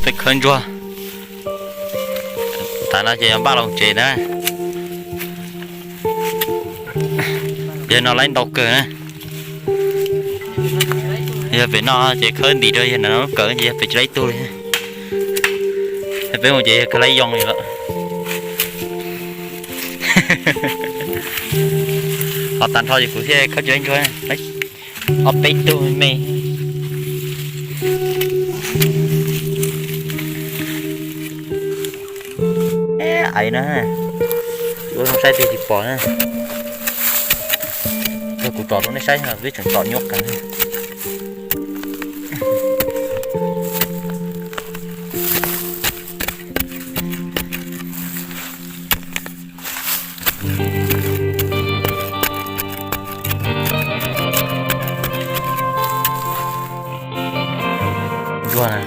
Peb khawb ntsuag tas no ces yog npaj los tsev na. Yog no laib ntau kawg na. Yog pem no ces khawb ntim rau, yog no lub kawm ces yog pem tsis laib tug li. Peb mus ces yog khawb laib yoo li lawm. Ho tag nrho ces kuv thiaj khawb tsis laib ntsuag, ob peb tug me. Aiv na, ua zoo saib tiag tsis pom na. Yog kuv tsom rau nej saib no peb tseem tsom nyuaj kawg. Ntsuag na.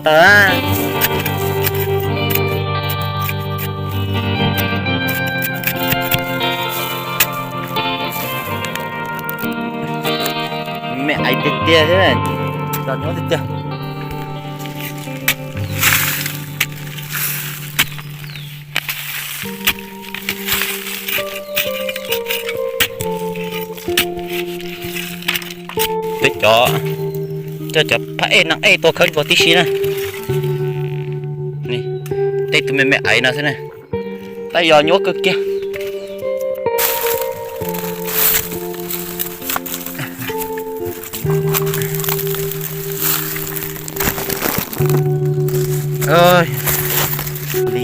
Tawm. Me aiv tiag tiag thiab, tsom nyuaj tiag tiag. Peb cov, cov, cov phab ej neeg ej tuaj khawb ntsuag tib si na. Tej tus me me aiv no xwb na. Tab yog nyuaj kawg kiag. Li,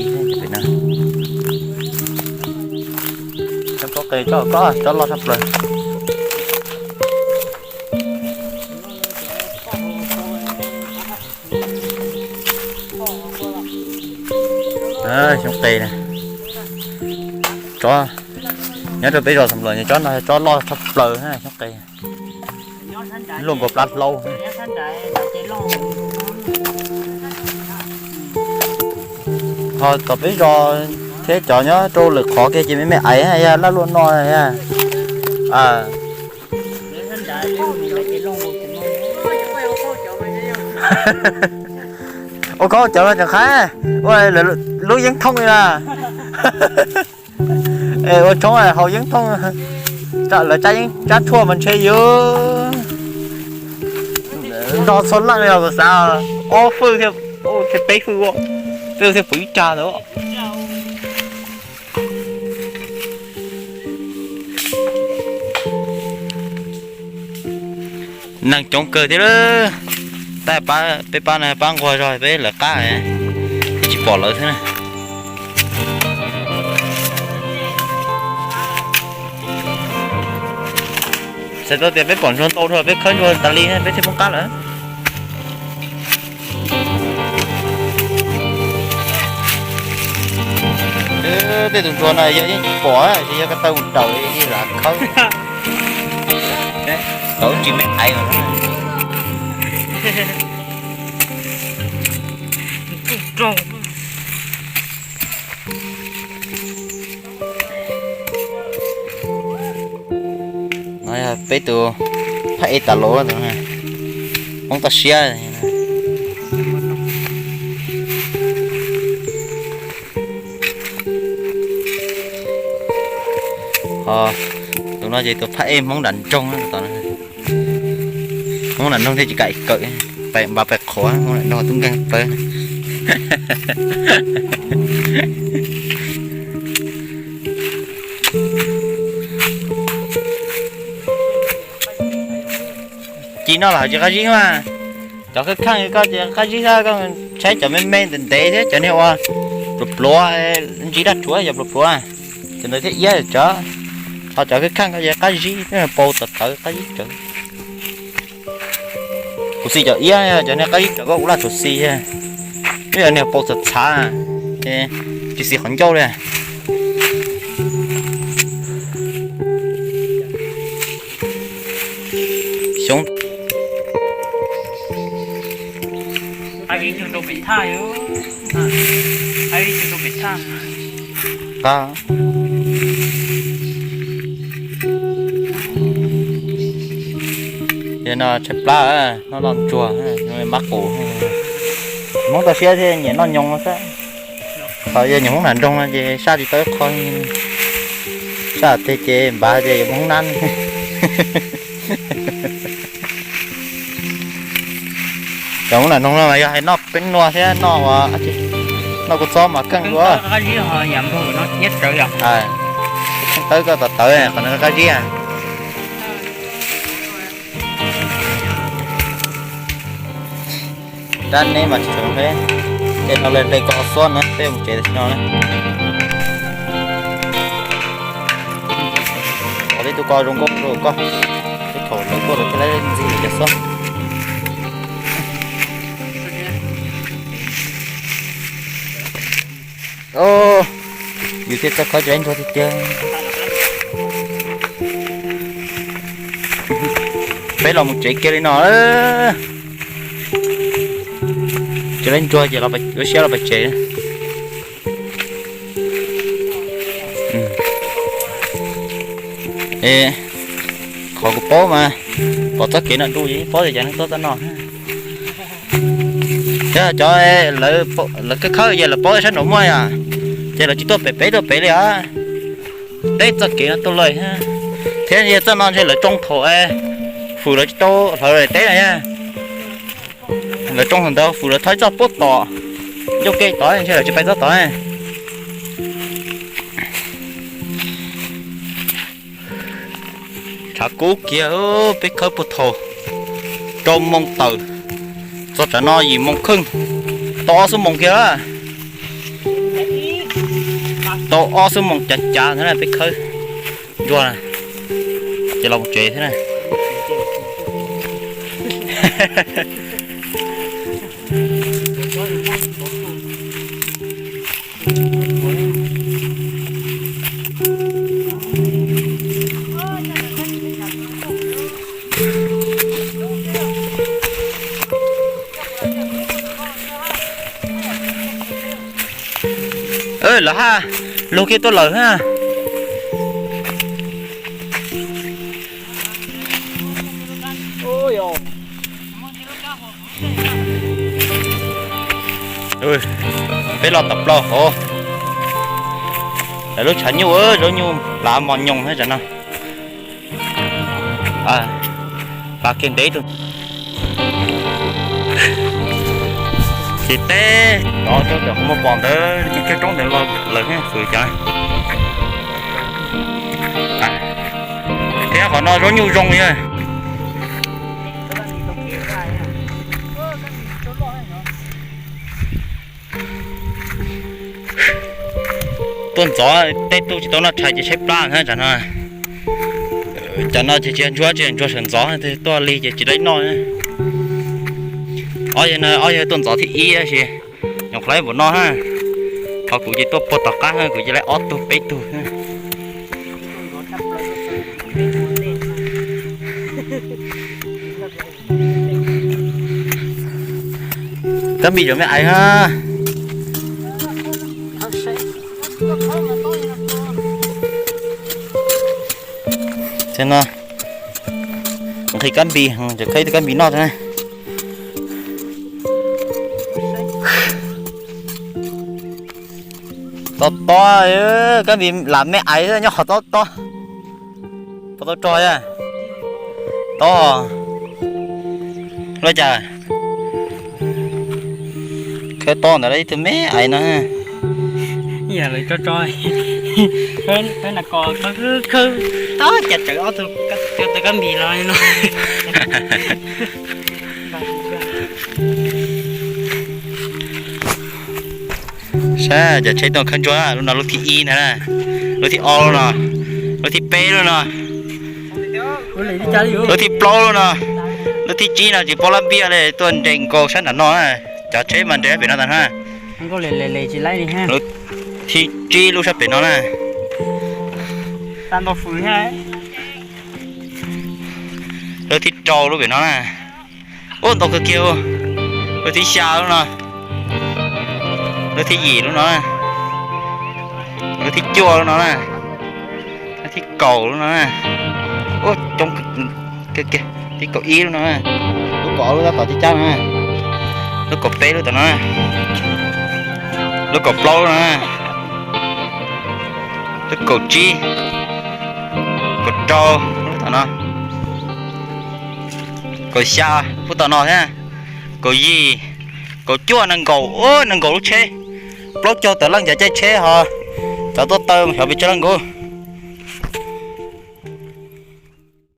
cov qe tsob, tsob loj tshaj plaws. Xyoob qe na. Tsob nyob rau peb zos Xam Lawm, tsob no tsob loj tshaj plaws na, xyoob qe. Luaj nkaus plab hlaub. Ho tom peb zos thiab cov nyob rau lwm qhov kiag ces me me aiv, laj luaj no. Ua khaub cawv los tseem qab, ua lub yeeb thooj li na. Ua tshoob haus yeeb thooj, lawv tsab tshuaj mas ntshe yuav nto txhua leej li os kuv xav. Ob fwj thiab peb fwj, peb thiaj pw ib tsag ntawd. Neeg coob kawg thiab lawm. Tab peb pab no pab nquag zog peb lawv qab, tsis pom lawv thiab na. Txhais tau tias peb pom ntsuag ntau dhau peb khawb ntsuag tas li peb thiaj poob qab lawm. Tej tus ntsuag no yog yeej tsis pom, tsis yog ko taw mus raws li lam khawb. Tau tsis me aiv. No yog peb tus phab ej tas los, Hmoob toj siab. Ho tus no ces tus phab ej Hmoob nram nroog. Hmoob nram nroog thiaj tsis kam kawm, pais npav pais qhuav, Hmoob nram nroog tub nkeeg pawg. Ci noj los tsis qab zib mas. Cov khawb kheej koj ces qab zib xwb, koj saib cov me me ntev ntev thiab cov niag ua pluav pluav, ntsib dab rhuav cov pluav pluav, cov ntawd thiaj iab tsawv. Ho cov khawb kheej koj ces qab zib, pau tawv tawv qab zib tsawv. Kuv xis cov iab, cov niag qab zib tsawv koj kuv laj tsuas xis, ib yam niag pau txhav txhav, tsis xis qhov ncauj li. Xyoob. Qab. Ces no tshaib plab, noj noj ntsuag, mab qus. Hmoob toj siab thiaj nyiam noj nyoos xwb. Thaum yog nyiam Hmoob nram nroog no ces saj tsis tau ib qho, saj teg ces npav tias yuav mus hoob nab. Cov Hmoob nram nroog no mas yog hais noj peeb nua thiab noj ua, noj kua txob mas keej dua. Kheej tawb koj tom tawv, qhov no qab zib. Dab neb mas tsis tshua nqe, ces no hle hle ko xuab na, peb mus tsev tam sim no na. Qhov tib tug ko zoo nkauj rau koj, teb thaum lawv kuaj lawv thiaj laib ntxig cov xuab. Yus thiaj txawj khawb tsis laib ntsuag tiag tiag. Peb los mus tsev kiag li no. Tsis laib ntsuag ces lub siab los pais tsev. Qhov kuv paub mas pom txoj kev no du ces paub tias cov neeg tuaj txoj no. Thiab cov lawv khawb khawb ces lawv paub sab nraud muaj yom, ces lawv tsis tuaj pem peb tuaj pem li os. Teb txoj kev no tuaj lawm thiab, yog txoj no ntshe lawv tsoo thaum fwm lawv tsis tau hlawv teb no. Lawv tsoo thaum ntawd fwm lawv thawb txoj puab tom ncauj ke tod, ntshe lawv tsis pais txoj tod. Tshav kub kiag, peb khawb puag thaum rau moos tawm txog tsam no yim moos kheej, tau ob xuab moos kiag lawm. Tau ob xuab moos cav cav ntawd peb khawb ntsuag na, ces los mus tsev thiab na. Lawv haj lug kiag tuaj lawm na. Peb los tawm plaws hauv lawv lub tshav nyuj, zaub nyuj hlav mos nyoos thiab tsam no. Hlav kiag ntev tus. Ces teb cov cov qhov muag pom ntawd, cov roob ntawd los lawm fwm cov. Thiab qhov no zaub nyuj zoo yog. Tuaj ntxov tej tug tsis tau noj tshais ces tshaib plab na tsam no. Cov no ces tsis yog ntsuag, tsis yog ntsuag sawv ntxov, tuaj lig ces tsis laib noj. Ob yawg no ob yawg tuaj ntxov thib ib tab sis nyuam qhuav laib npaum no na. Ho kuv ces tuaj puag tom qab, kuv ces laib ob tug peb tug. Kab npis cov me ais na. Nqhis kab npis, cov khawb ib tug kab npis noj na. Tob tob, kab npis lam me ais nyob qhov tob tob. Tob tob rog a. Tob. Loj cas. Khawb tob ntawd ib tug me ais no. Ib yam lawv tso tso. Khawb na ko khawb khawb tob cas tawm ob tug, tawm kab npis los li no. Saib cov tsheb tuaj khawb ntsuag, lub no lub thib ib ntag na, lub thib ob lub no, lub thib peb lub no, lub thib plaub lub no, lub thib tsib no tsis paub lab npiaj li, tuaj nres nkaus sab nram no na. Cov tsheb mas nres pem no tas na. Lub thib tsib lub sab pem no na. Lub thib rau lub pem no na. Ub, ntau kawg kiag. Lub thib xya lub no. Lub thib yim lub no. Lub thib cuaj lub no na. Lub thib kaum lub no na. Ub, coob kawg kiag. Ib kaum ib lub no, lub kaum ob lub tab tom cab cab no, lub kaum peb lub tom no, lub kaum plaub lub no, lub kaum tsib, kaum rau lub tom no, kaum xya lub tom no thiab, kaum yim, kaum cuaj, nees nkaum, nees nkaum lub tsheb, plaub caug tawm leej cov caij tsheb ho, cov tuaj taw xyov pes tsawg leej nkaus.